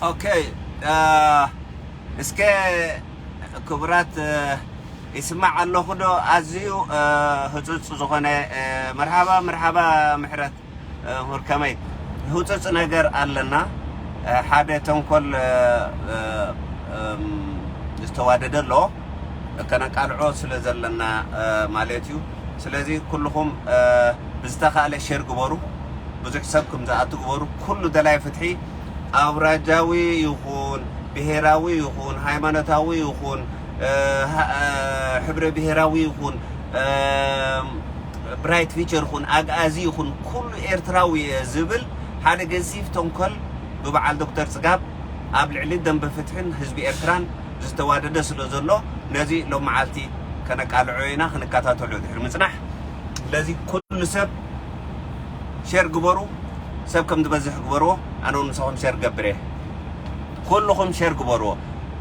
ኦኬ፣ እ፣ እስከ ክቡራት፣ እ፣ ይስማዕ ኣለኹ ዶ? ኣዝዩ፣ እ፣ ህጹጽ ዝኾነ፣ እ፣ መርሓባ፣ መርሓባ ምሕረት፣ እ፣ ምሁር ከመይ? ህጹጽ ነገር ኣለና። እ፣ ሓደ ተንኮል፣ እ፣ እ፣ እም፣ ዝተዋደደ ኣሎ። ከነቃልዖ ስለ ዘለና፣ እ፣ ማለት እዩ። ስለዚ ኩልኹም፣ እ፣ ብዝተኻእለ ሼር ግበሩ። ብዙሕ ሰብ ከም ዝኣቱ ግበሩ። ኩሉ ደላይ ፍትሒ፣ ኣውራጃዊ ይኹን፣ ብሄራዊ ይኹን፣ ሃይማኖታዊ ይኹን፣ እ፣ ሃ-፣ እ፣ ሕብረ ብሄራዊ ይኹን፣ እ፣ ብራይት ፊቸር ይኹን፣ ኣግኣዚ ይኹን፣ ኩሉ ኤርትራዊ እየ ዝብል ሓደ ገዚፍ ተንኮል ብበዓል ዶክተር ጽጋብ ኣብ ልዕሊ ደንበ ፍትሕን ህዝቢ ኤርትራን ዝተዋደደ ስለ ዘሎ፣ ነዚ ሎም መዓልቲ ከነቃልዖ ኢና፣ ክንከታተሎ ድሕሪ ምጽናሕ። ስለዚ ኩሉ ሰብ ሼር ግበሩ፣ ሰብ ከም ዝበዝሕ ግበርዎ። ኣነ እውን ንስኹም ሼር ገብር እየ። ኩልኹም ሼር ግበርዎ።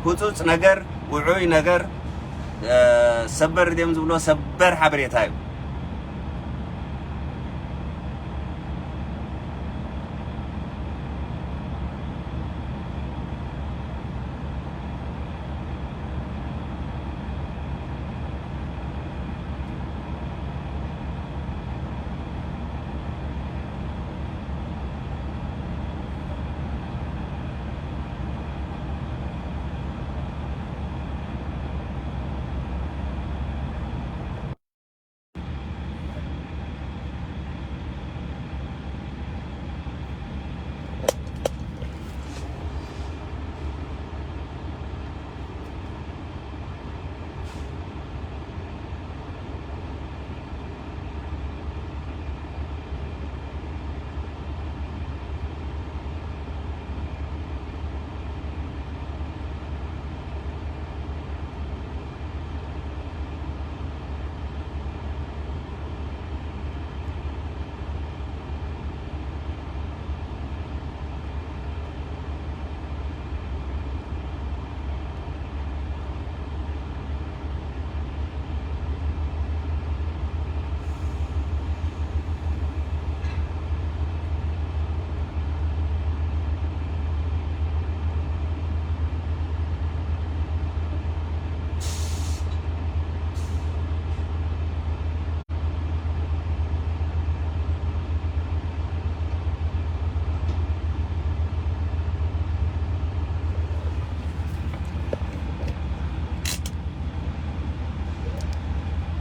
ህጹጽ ነገር፣ ውዑይ ነገር፣ እ፣ ሰበር ድዮም ዝብሎ፣ ሰበር ሓበሬታ እዩ።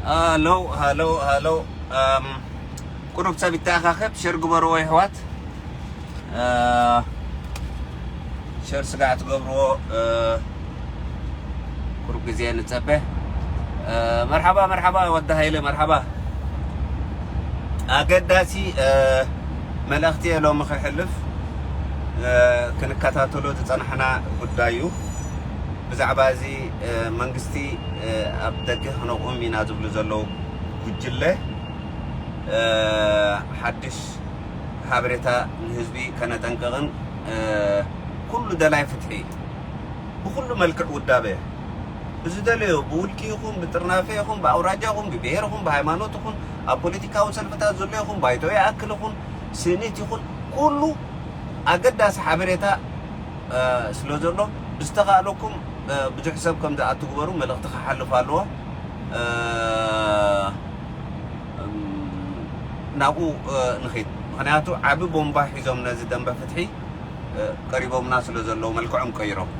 ሃሎ፣ ሃሎ፣ ሃሎ። ኣም፣ ቁሩብ ሰብ ይተኣኻኸብ፣ ሸር ግበርዎ ይሕዋት። እ፣ ሸር ስጋዕ ትገብርዎ፣ እ፣ ቁሩብ ግዜ ንጸበ። እ፣ መርሓባ፣ መርሓባ ወዲ ሃይለ፣ መርሓባ። ኣገዳሲ፣ እ፣ መልእኽቲ እየ ሎሚ ከሕልፍ፣ እ፣ ክንከታተሎ ዝጸናሕና ጉዳይ እዩ። ብዛዕባ እዚ፣ እ፣ መንግስቲ፣ እ፣ ኣብ ደገ ክነቑም ኢና ዝብሉ ዘለዉ ጉጅለ፣ እ፣ ሓድሽ ሓበሬታ ንህዝቢ ከነጠንቅቕን፣ እ፣ ኩሉ ደላይ ፍትሒ ብኩሉ መልክዕ ውዳበ ብዝደለዮ፣ ብውልቂ ይኹን፣ ብጥርናፈ ይኹን፣ ብኣውራጃ ይኹን፣ ብብሄር ይኹን፣ ብሃይማኖት ይኹን፣ ኣብ ፖለቲካዊ ሰልፍታት ዘሎ ይኹን፣ ባይቶ ይኣክል ይኹን፣ ስኒት ይኹን፣ ኩሉ ኣገዳሲ ሓበሬታ፣ እ፣ ስለ ዘሎ፣ ብዝተኻእለኩም፣ እ፣ ብዙሕ ሰብ ከም ዝኣቱ ግበሩ፣ መልእኽቲ ክሓልፍ ኣለዎ። እ፣ እም፣ ናብኡ፣ እ፣ ንኺድ። ምኽንያቱ ዓቢ ቦምባ ሒዞም ነዚ ደንበ ፍትሒ፣ እ፣ ቀሪቦምና ስለ ዘለዉ መልክዖም ቀይሮም።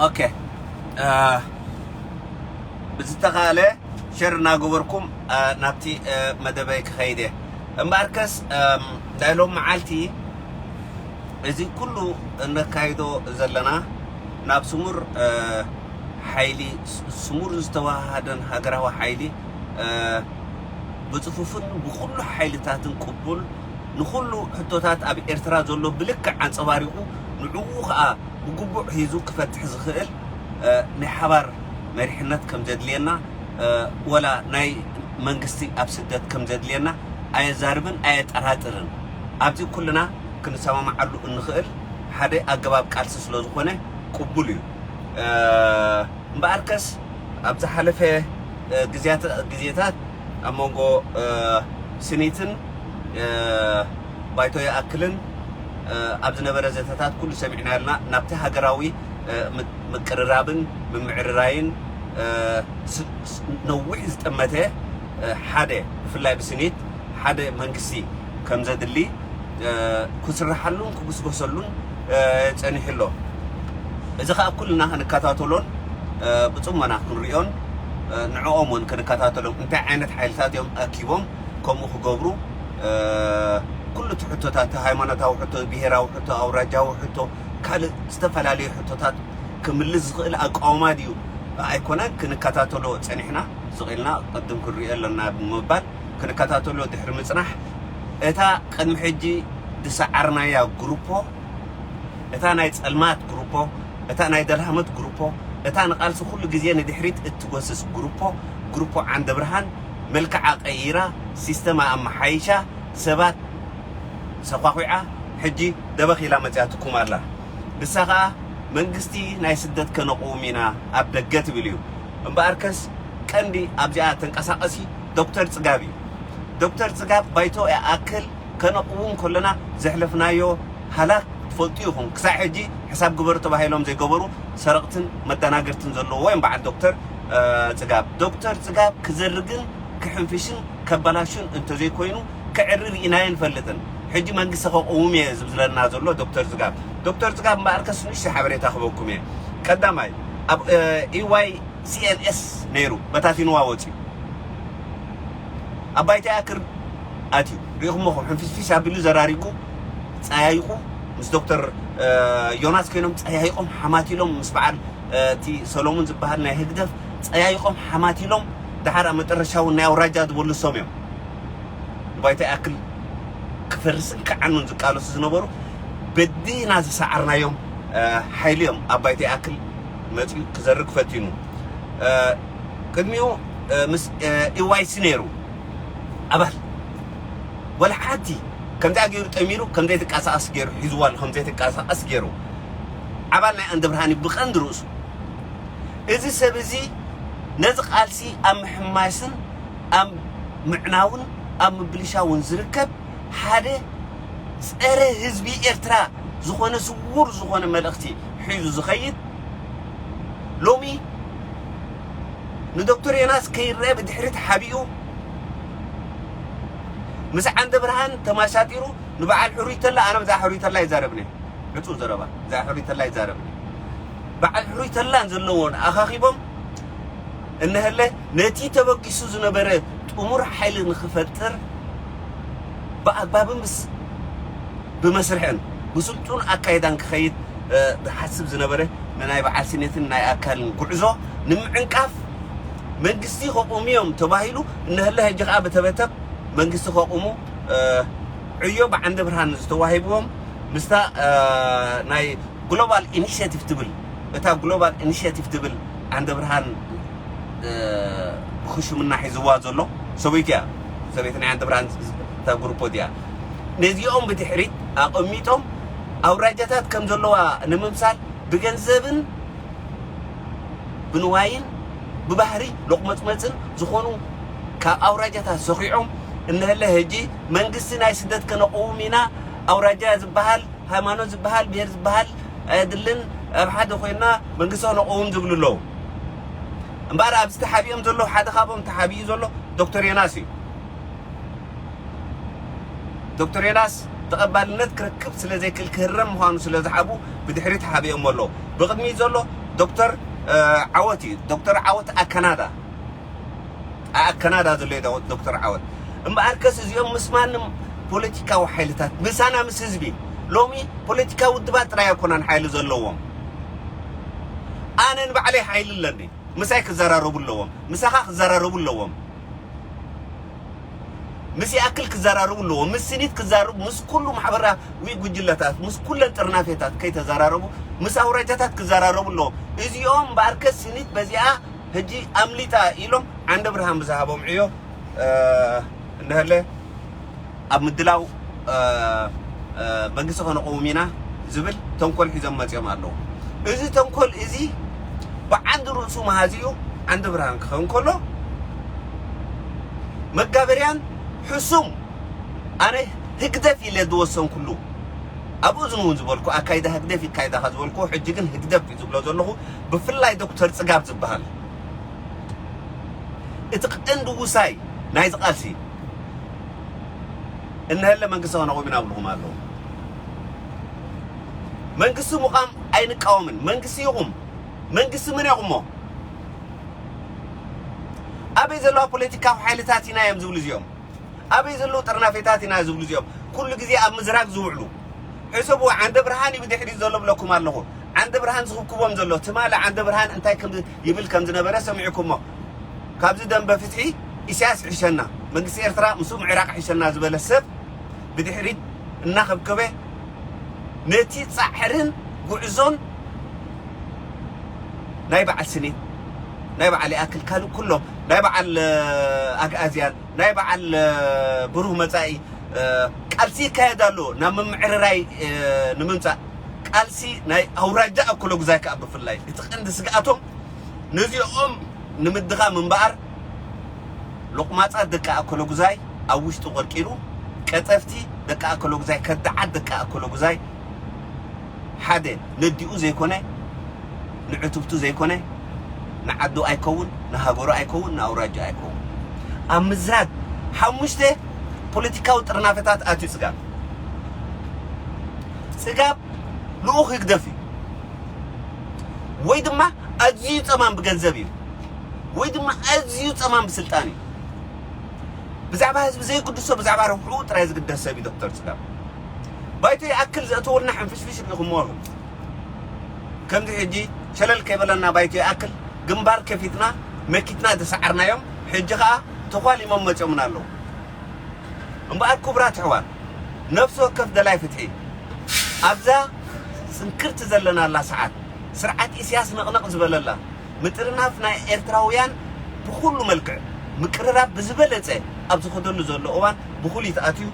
ኦኬ፣ እ፣ ብዝተኻእለ ሸር እናገበርኩም፣ እ፣ ናብቲ፣ እ፣ መደበይ ክኸይድ እየ። እምበኣርከስ፣ እም፣ ናይ ሎም መዓልቲ እዚ ኩሉ እነካይዶ ዘለና ናብ ስሙር፣ እ፣ ሓይሊ፣ ስ-፣ ስሙር ዝተዋሃደን ሃገራዊ ሓይሊ፣ እ፣ ብጽፉፍን ብኹሉ ሓይልታትን ቅቡል፣ ንኹሉ ሕቶታት ኣብ ኤርትራ ዘሎ ብልክዕ ኣንጸባሪቑ፣ ንዕኡ ኸኣ ብግቡእ ሒዙ ክፈትሕ ዝኽእል፣ እ፣ ናይ ሓባር መሪሕነት ከም ዘድልየና፣ እ፣ ወላ ናይ መንግስቲ ኣብ ስደት ከም ዘድልየና ኣየዛርብን ኣየጠራጥርን። ኣብዚ ኩልና ክንሰማማዓሉ እንኽእል ሓደ ኣገባብ ቃልሲ ስለ ዝኾነ ቅቡል እዩ። እ፣ እምበኣርከስ ኣብ ዝሓለፈ፣ እ፣ ግዜያት-፣ ግዜታት ኣብ መንጎ፣ እ፣ ስኒትን፣ እ፣ ባይቶ ይኣክልን፣ እ፣ ኣብ ዝነበረ ዘተታት ኩሉ ሰሚዕና ኣለና። ናብቲ ሃገራዊ፣ እ፣ ም-፣ ምቅርራብን ምምዕርራይን፣ እ፣ ስ-፣ ስ-፣ ነዊሕ ዝጠመተ፣ እ፣ ሓደ፣ ብፍላይ ብስኒት ሓደ መንግስቲ ከም ዘድሊ፣ እ፣ ክስርሓሉን ክጉስጎሰሉን፣ እ፣ ጸኒሑ ኣሎ። እዚ ኸኣ ኩልና ክንከታተሎን፣ እ፣ ብጽሞና ክንሪኦን፣ እ፣ ንዕኦም እውን ክንከታተሎም፣ እንታይ ዓይነት ሓይልታት እዮም ኣኪቦም ከምኡ ክገብሩ፣ እ፣ ኩሉ እቲ ሕቶታት፣ ሃይማኖታዊ ሕቶ፣ ብሄራዊ ሕቶ፣ ኣውራጃዊ ሕቶ፣ ካልእ ዝተፈላለዩ ሕቶታት ክምልስ ዝኽእል ኣቃውማ ድዩ ኣይኮነን ክንከታተሎ ጸኒሕና፣ ስቕ ኢልና ቅድም ክንሪኦ ኣለና ብምባል ክንከታተሎ ድሕሪ ምጽናሕ፣ እታ ቅድሚ ሕጂ ዝሰዓርናያ ግሩፖ፣ እታ ናይ ጸልማት ግሩፖ፣ እታ ናይ ደልሃመት ግሩፖ፣ እታ ንቓልሲ ኩሉ ግዜ ንድሕሪት እትጎስስ ግሩፖ፣ ግሩፖ ዓንደ ብርሃን፣ መልክዓ ቀይራ፣ ሲስተማ ኣመሓይሻ፣ ሰባት ሰኳኹዓ፣ ሕጂ ደበኽ ኢላ መጺኣትኩም ኣላ። ንሳ ኸኣ መንግስቲ ናይ ስደት ከነቕውም ኢና ኣብ ደገ ትብል እዩ። እምበኣርከስ ቀንዲ ኣብዚኣ ተንቀሳቐሲ ዶክተር ጽጋብ እዩ። ዶክተር ጽጋብ ባይቶ ይኣክል ከነቕውም ከለና ዘሕለፍናዮ ሃላክ ትፈልጡ ኢኹም። ክሳዕ ሕጂ ሕሳብ ግበሩ ተባሂሎም ዘይገበሩ ሰረቕትን መደናገርትን ዘለዎ እዮም በዓል ዶክተር፣ እ፣ ጽጋብ። ዶክተር ጽጋብ ክዘርግን ክሕንፍሽን ከበላሹን እንተዘይኮይኑ ክዕሪ ርኢናዮ ንፈልጥን። ሕጂ መንግስቲ ከቕውም እየ ዝብለና ዘሎ ዶክተር ጽጋብ። ዶክተር ጽጋብ እምበኣርከስ ንእሽተይ ሓበሬታ ክበኩም እየ። ቀዳማይ፣ ኣብ፣ እ፣ ኢዋይ ሲኤልኤስ ነይሩ፣ በታቲንዋ ወፂኡ። ኣብ ባይታ ይኣክል ኣትዩ። ሪኢኹሞ ኹም ሕንፍሽፍሽ ኣቢሉ ዘራሪጉ፣ ጸያይቑ፣ ምስ ዶክተር፣ እ፣ ዮናስ ኮይኖም ጸያይቖም ሓማቲሎም፣ ምስ በዓል፣ እ፣ እቲ ሰሎሙን ዝበሃል ናይ ህግደፍ ጸያይቖም ሓማቲሎም፣ ደሓር ኣብ መጠረሻ እውን ናይ ኣውራጃ ዝበሉ እሶም እዮም። ንባይታ ይኣክል ክፈርስን ክዓኑን ዝቃለሱ ዝነበሩ በዲና ዝሰዓርናዮም፣ እ፣ ሓይሊ እዮም ኣብ ባይታ ይኣክል መፂኡ ክዘርግ ፈቲኑ። እ፣ ቅድሚኡ፣ እ፣ ምስ፣ እ፣ ኢዋይሲ ነይሩ ኣባል። ወላ ሓንቲ ከምዚኣ ገይሩ ጠሚሩ፣ ከም ዘይትንቀሳቐስ ገይሩ ሒዝዋ ኣሎ፣ ከም ዘይትንቀሳቐስ ገይሩ። ኣባል ናይ ኣንደ ብርሃን እዩ ብቐንዲ ርእሱ። እዚ ሰብ እዚ ነዚ ቃልሲ ኣብ ምሕማስን ኣብ ምዕናውን ኣብ ምብልሻውን ዝርከብ ሓደ ጸረ ህዝቢ ኤርትራ ዝኾነ ስዉር ዝኾነ መልእኽቲ ሒዙ ዝኸይድ፣ ሎሚ ንዶክተር ዮናስ ከይረአ ብድሕሪት ሓቢኡ ምስ ዓንደ ብርሃን ተማሳጢሩ ንበዓል ሕሩይ ተላ፣ ኣነ ብዛዕባ ሕሩይ ተላ ይዛረብኒ። ዕጹው ዘረባ፣ ብዛዕባ ሕሩይ ተላ ይዛረብኒ። በዓል ሕሩይ ተላን ዘለዎን ኣኻኺቦም እነሀለ ነቲ ተበጊሱ ዝነበረ ጥሙር ሓይሊ ንኽፈጥር ብኣግባብን ምስ-፣ ብመስርሕን ብስልጡን ኣካይዳን ክኸይድ፣ እ፣ ዝሓስብ ዝነበረ ንናይ በዓል ስኔትን ናይ ኣካልን ጉዕዞ ንምዕንቃፍ መንግስቲ ከቑሙ እዮም ተባሂሉ እነሀለ ሕጂ ኸኣ ብተበተብ መንግስቲ ከቑሙ፣ እ፣ ዕዮ ብዓንደ ብርሃን ዝተዋሂብዎም ምስታ፣ እ፣ ናይ ግሎባል ኢኒሽቲቭ ትብል፣ እታ ግሎባል ኢኒሽቲቭ ትብል ዓንደ ብርሃን፣ እ፣ ብኽሽምና ሒዝዋ ዘሎ ሰበይቲ እያ። ሰበይቲ ናይ ዓንደ ብርሃን እታ ግሩፕ እያ። ነዚኦም ብድሕሪት ኣቐሚጦም ኣውራጃታት ከም ዘለዋ ንምምሳል ብገንዘብን ብንዋይን ብባህሪ ሎቕመጽመጽን ዝኾኑ ካብ ኣውራጃታት ሰኺዖም እነሀለ ሕጂ መንግስቲ ናይ ስደት ከነቕውም ኢና፣ ኣውራጃ ዝበሃል፣ ሃይማኖት ዝበሃል፣ ብሄር ዝበሃል ኣየድልን፣ ኣብ ሓደ ኮይንና መንግስቲ ከነቕውም ዝብሉ ኣለዉ። እምበኣር ኣብዚ ተሓቢኦም ዘለዉ ሓደ ካብኦም ተሓቢኡ ዘሎ ዶክተር ዮናስ እዩ። ዶክተር ዮናስ ተቐባልነት ክረክብ ስለ ዘይክእል ክህረም ምዃኑ ስለ ዝሓቡ ብድሕሪት ሓቢኦም ኣለዉ። ብቕድሚት ዘሎ ዶክተር ዓወት እዩ። ዶክተር ዓወት ኣከናዳ ኣከናዳ ዘሎ ዶክተር ዓወት። እምበኣርከስ እዚኦም ምስ ማንም ፖለቲካዊ ሓይልታት ምሳና ምስ ህዝቢ፣ ሎሚ ፖለቲካዊ ውድባት ጥራይ ኣይኮነን ሓይሊ ዘለዎም። ኣነ ንባዕለይ ሓይሊ ኣለኒ። ምሳይ ክዘራረቡ ኣለዎም። ምሳኻ ክዘራረቡ ኣለዎም። ምስ ይኣክል ክዘራረቡ ኣለዎም። ምስ ስኒት ክዛረቡ፣ ምስ ኩሉ ማሕበራዊ ጉጅለታት፣ ምስ ኩለን ጥርናፌታት ከይተዘራረቡ፣ ምስ ኣውራጃታት ክዘራረቡ ኣለዎም። እዚኦም እምበኣርከስ ስኒት በዚኣ ሕጂ ኣምሊጣ ኢሎም ዓንደ ብርሃን ብዝሃቦም ዕዮ እንድህለ ኣብ ምድላው መንግስቲ ከነቐውም ኢና ዝብል ተንኮል ሒዞም መፂኦም ኣለዉ። እዚ ተንኮል እዚ ብዓንዲ ርእሱ መሃዚኡ ዓንዲ ብርሃን ክኸውን ከሎ፣ መጋበርያን ሕሱም ኣነ ህግደፍ ኢለ ዝወሰንኩሉ፣ ኣብ እዝኑ እውን ዝበልኩ ኣካይዳ ህግደፍ ይካይዳኻ ዝበልኩ፣ ሕጂ ግን ህግደፍ እዩ ዝብሎ ዘለኹ። ብፍላይ ዶክተር ጽጋብ ዝበሃል እቲ ቀንዲ ውሳይ ናይዚ ቃልሲ እነሀለ መንግስቲ ከነቑም ኢና ብልኹም ኣለዉ። መንግስቲ ምቋም ኣይንቃወምን። መንግስቲ ይቑም። መንግስቲ ምን የቑሞ? ኣበይ ዘለዋ ፖለቲካዊ ሓይልታት ኢና እዮም ዝብሉ እዚኦም? ኣበይ ዘለዉ ጥርናፌታት ኢና ዝብሉ እዚኦም? ኩሉ ግዜ ኣብ ምዝራግ ዝውዕሉ። ሕሰቡ፣ ዓንደ ብርሃን እዩ ብድሕሪት ዘሎ ብለኩም ኣለኹ። ዓንደ ብርሃን ዝኽብክቦም ዘሎ፣ ትማሊ ዓንደ ብርሃን እንታይ ከም ይብል ከም ዝነበረ ሰሚዕኩሞ። ካብዚ ደንበ ፍትሒ ኢሳያስ ይሕሸና፣ መንግስቲ ኤርትራ ምስ ምዕራቕ ይሕሸና ዝበለ ሰብ ብድሕሪት እናኸብከበ ነቲ ጻዕርን ጉዕዞን ናይ በዓል ስኒት፣ ናይ በዓል ይኣክል ካልእ ኩሎም፣ ናይ በዓል ኣግኣዝያን፣ ናይ በዓል ብሩህ መጻኢ ቃልሲ ይካየድ ኣሎ ናብ ምምዕርራይ ንምምጻእ። ቃልሲ ናይ ኣውራጃ ኣኮሎጉዛይ ከኣ ብፍላይ እቲ ቀንዲ ስግኣቶም ነዚኦም ንምድኻም እምበኣር፣ ሎቕማጻት ደቂ ኣኮሎጉዛይ ኣብ ውሽጢ ቆርቂሩ፣ ቀጠፍቲ ደቂ ኣኮሎጉዛይ፣ ከዳዓት ደቂ ኣኮሎጉዛይ፣ ሓደ ነዲኡ ዘይኮነ፣ ንዕትብቱ ዘይኮነ፣ ንዓዱ ኣይከውን፣ ንሃገሩ ኣይከውን፣ ንኣውራጃ ኣይከውን። ኣብ ምዝራግ ሓሙሽተ ፖለቲካዊ ጥርናፈታት ኣትዩ ጽጋብ። ጽጋብ ልኡኽ ህግደፍ እዩ። ወይ ድማ ኣዝዩ ጸማም ብገንዘብ እዩ። ወይ ድማ ኣዝዩ ጸማም ብስልጣን እዩ። ብዛዕባ ህዝቢ ዘይግድሶ፣ ብዛዕባ ረብሕኡ ጥራይ ዝግደስ ሰብ እዩ ዶክተር ጽጋብ። ባይቶ ይኣክል ዘእተወልና ሕንፍሽፍሽ ርኢኹምዎ ኢኹም። ከምዚ ሕጂ ሸለል ከይበለና ባይቶ ይኣክል ግንባር ከፊትና መኪትና ዝሰዓርናዮም፣ ሕጂ ኸኣ ተዃሊሞም መጺኦምና ኣለዉ። እምበኣር ክቡራት ኣሕዋት፣ ነፍሲ ወከፍ ደላይ ፍትሒ ኣብዛ ጽንክርቲ ዘለናላ ሰዓት፣ ስርዓት ኢሳያስ ነቕነቕ ዝበለላ፣ ምጥርናፍ ናይ ኤርትራውያን ብኹሉ መልክዕ ምቅርራብ ብዝበለጸ ኣብ ዝኸደሉ ዘሎ እዋን፣ ብኹሊት ኣትዩ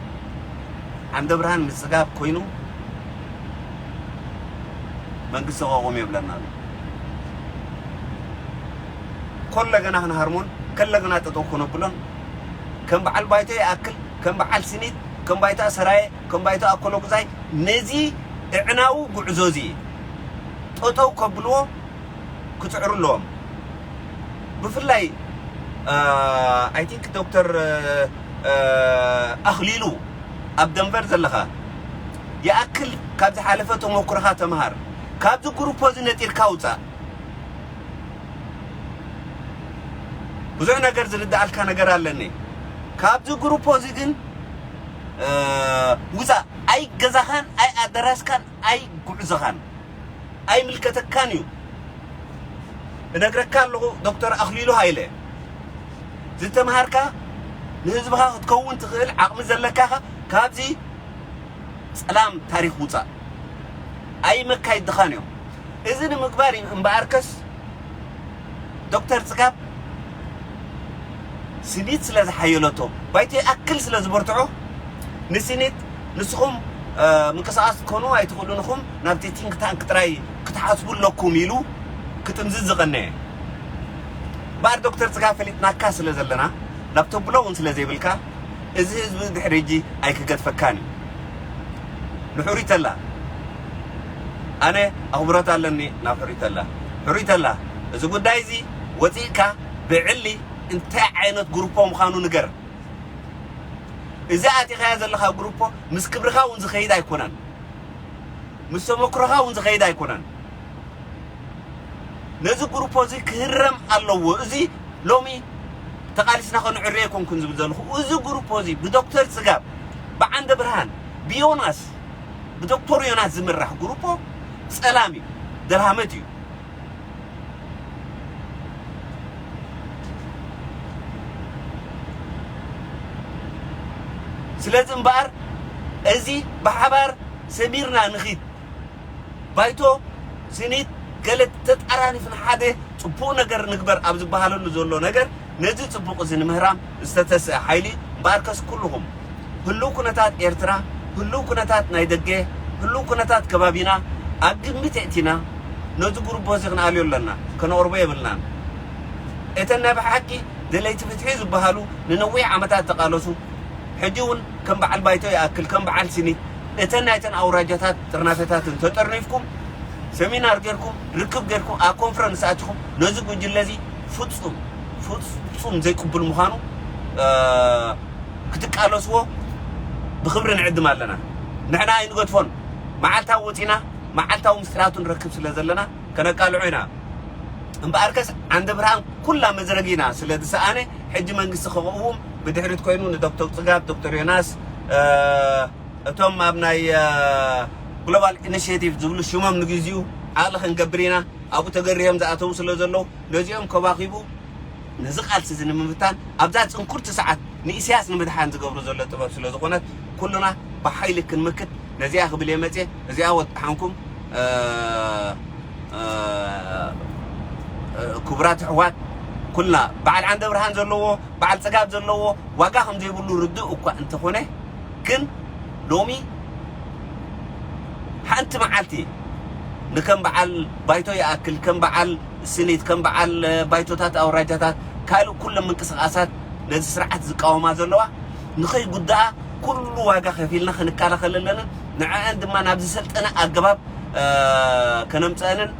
ዓንደ ብርሃን ምስ ጽጋብ ኮይኑ መንግስቲ ከቑም የብለና ኣሎ። ኮለገና ክንሃርሞን ከለገና ጠጠው ከነብሎን፣ ከም በዓል ባይቶ ይኣክል፣ ከም በዓል ስኒት፣ ከም ባይቶ ኣሰራየ፣ ከም ባይቶ ኣኮሎጉዛይ፣ ነዚ እዕናዊ ጉዕዞ እዚ ጠጠው ከብልዎ ክጽዕሩ ኣለዎም። ብፍላይ I think ዶክተር ኣኽሊሉ ኣብ ደንቨር ዘለኻ ይኣክል ካብ ዝሓለፈ ተመኩሮኻ ተምሃር። ካብዚ ግሩፖ እዚ ነጢርካ ውጻእ። ብዙሕ ነገር ዝርድኣልካ ነገር ኣለኒ። ካብዚ ግሩፖ እዚ ግን ውጻእ። ኣይ ገዛኻን ኣይ ኣደራሽካን ኣይ ጉዕዞኻን ኣይምልከተካን እዩ። እነግረካ ኣለኹ ዶክተር ኣኽሊሉ ሃይለ፣ ዝተምሃርካ ንህዝብኻ ክትከውን ትኽእል ዓቕሚ ዘለካኻ ካብዚ ጸላም ታሪኽ ውጻእ። ኣይመካይድኻን እዮም። እዚ ንምግባር እዩ እምበኣርከስ ዶክተር ጽጋብ ስኒት ስለ ዝሓየለቶ፣ ባይቶ ይኣክል ስለ ዝበርትዖ፣ ንስኒት ንስኹም ምንቅስቓስ ክትኮኑ ኣይትኽእሉን ኢኹም፣ ናብቲ ቲንክ ታንክ ጥራይ ክትሓስቡ ኣለኩም ኢሉ ክጥምዝዝ ዝቐነየ። እምበኣር ዶክተር ጽጋብ ፈሊጥናካ ስለ ዘለና፣ ናብ ተብሎ እውን ስለ ዘይብልካ፣ እዚ ህዝቢ ድሕሪ ሕጂ ኣይክገድፈካን እዩ። ንሕሩይ ተላ ኣነ ኣኽብሮት ኣለኒ ናብ ሕሩይ ተላ። ሕሩይ ተላ፣ እዚ ጉዳይ እዚ ወፂእካ ብዕሊ እንታይ ዓይነት ግሩፖ ምዃኑ ንገር። እዚ ኣቲኻዮ ዘለኻ ግሩፖ ምስ ክብርኻ እውን ዝኸይድ ኣይኮነን፣ ምስ ተመክሮኻ እውን ዝኸይድ ኣይኮነን። ነዚ ግሩፖ እዚ ክህረም ኣለዎ። እዚ ሎሚ ተቓሊስና ከነዕርዮ ኣይኮንኩን ዝብል ዘለኹ። እዚ ግሩፖ እዚ ብዶክተር ጽጋብ፣ ብዓንደ ብርሃን፣ ብዮናስ፣ ብዶክተር ዮናስ ዝምራሕ ግሩፖ ጸላም እዩ፣ ደልሃመት እዩ። ስለዚ እምበኣር እዚ ብሓባር ሰሚርና ንኺድ። ባይቶ ስኒት ገለ ተጣራኒፍና ሓደ ጽቡቕ ነገር ንግበር ኣብ ዝበሃለሉ ዘሎ ነገር፣ ነዚ ጽቡቕ እዚ ንምህራም ዝተተስአ ሓይሊ እምበኣርከስ ኩልኹም ህሉው ኩነታት ኤርትራ፣ ህሉው ኩነታት ናይ ደገ፣ ህሉው ኩነታት ከባቢና ኣብ ግምት የእቲና ነዚ ጉርቦ እዚ ክንኣልዮ ኣለና፣ ከነቕርቦ የብልናን። እተን ናይ ብሓቂ ደለይቲ ፍትሒ ዝበሃሉ ንነዊሕ ዓመታት ተቓለሱ፣ ሕጂ እውን ከም በዓል ባይቶ ይኣክል ከም በዓል ስኒት እተን ናይተን ኣውራጃታት ጥርናፈታትን ተጠርኒፍኩም ሰሚናር ጌርኩም ርክብ ጌርኩም ኣብ ኮንፈረንስ ኣትኹም ነዚ ጉጅለ እዚ ፍጹም ፍጹም ዘይቅቡል ምዃኑ እ፣ ክትቃለስዎ ብክብሪ ንዕድም ኣለና። ንሕና ኣይንገድፎን። መዓልታዊ ወጺና መዓልታዊ ምስጢራቱ ንረክብ ስለ ዘለና ከነቃልዖ ኢና። እምበኣርከስ ዓንደ ብርሃን ኩላ መዝረጊና ስለ ዝሰኣነ ሕጂ መንግስቲ ክቕውም ብድሕሪት ኮይኑ ንዶክተር ጽጋብ፣ ዶክተር ዮናስ፣ እ፣ እቶም ኣብ ናይ፣ እ፣ ግሎባል ኢኒሽቲቭ ዝብሉ ሽሞም ንግዜኡ ዓቕሊ ክንገብር ኢና። ኣብኡ ተገሪሆም ዝኣተዉ ስለ ዘለዉ ነዚኦም ከባኺቡ ነዚ ቃልሲ እዚ ንምብታን ኣብዛ ጽንኩርቲ ሰዓት ንኢሳያስ ንምድሓን ዝገብሩ ዘሎ ጥበብ ስለ ዝኾነት ኩልና ብሓይሊ ክንምክት ነዚኣ ክብል እየ መጽየ። እዚኣ ወጥሓንኩም፣ እ፣ እ፣ እ፣ ክቡራት ኣሕዋት ኩልና በዓል ዓንደ ብርሃን ዘለዎ በዓል ጽጋብ ዘለዎ ዋጋ ከም ዘይብሉ ርዱእ እኳ እንተኾነ ግን ሎሚ ሓንቲ መዓልቲ ንከም በዓል ባይቶ ይኣክል ከም በዓል ስኒት ከም በዓል እ፣ ባይቶታት ኣውራጃታት ካልእ ኩሎም ምንቅስቃሳት ነዚ ስርዓት ዝቃወማ ዘለዋ ንኸይጉዳኣ ኩሉ ዋጋ ከፊልና ክንከላኸል ኣለንን ንዐአን ድማ ናብ ዝሰልጠነ ኣገባብ እ፣ ከነምፀአንን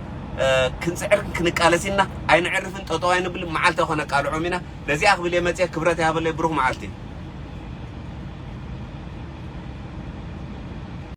እ፣ ክንፅዕርን ክንቃለስ ኢና። ኣይንዕርፍን ጠጠው ኣይንብልን። መዓልታዊ ከነቃልዖም ኢና። ነዚኣ ክብል እየ መፅየ። ክብረት ይሃበለይ። ብሩኽ መዓልቲ።